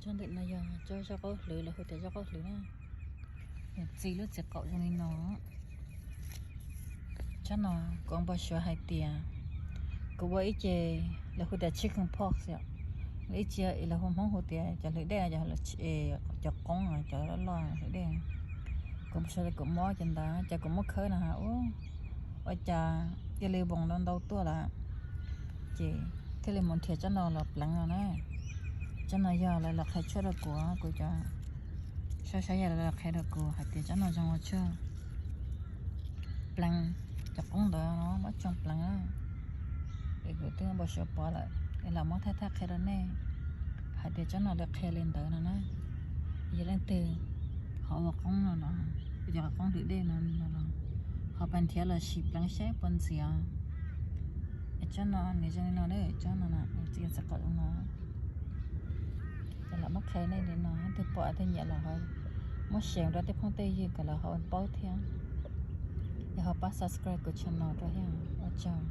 Tsob ntawm no yog tsob zaub qaub hlwv, lawv hu tias zaub qaub hlwv na. Nws txi lub txiv qaum zoo li no. Tsob no kuv npau suav hais tias kuv ua ib ce, lawv hu tias chicken pox yom, lawv ib ce es lawv hu Hmoob hu tias cov hlwv dej no, cov qoob cov loj loj hlwv dej. Kuv npau suav li kuv muab cov ntawd, ces kuv muab khawb no ua cas cia li voos ntau ntau tuaj lawm, ces thiaj li mus nrhiav tsob no los pleev no na. Tsob no yog lawv los qhia tshuaj rau kuv, kuv cov saib saib yog lawv los qhia rau kuv hais tias tsob no zoo ua tshuaj pleev cov qoob ntawd no, muab tsoo pleev. Es kuv twb npau suav pom lawm es los muab thaij thaij qhia rau nej hais tias tsob no lawv qhia li ntawd no na. Yog leej twg ho ua qoob no los, cov qoob hlwv dej no los, ho pab nrhiav los sim pleev saib puas ntxiv. Es tsob no nws zoo li no, tsob no txiv qaum no. Ces los muab qhia nej li no, leej twg pom leej twg nyiam los ho muab share rau tej phooj tej ywg kom lawv ho paub thiab. Yog ho pab subscribe kuv channel rau thiab, ua tsaug.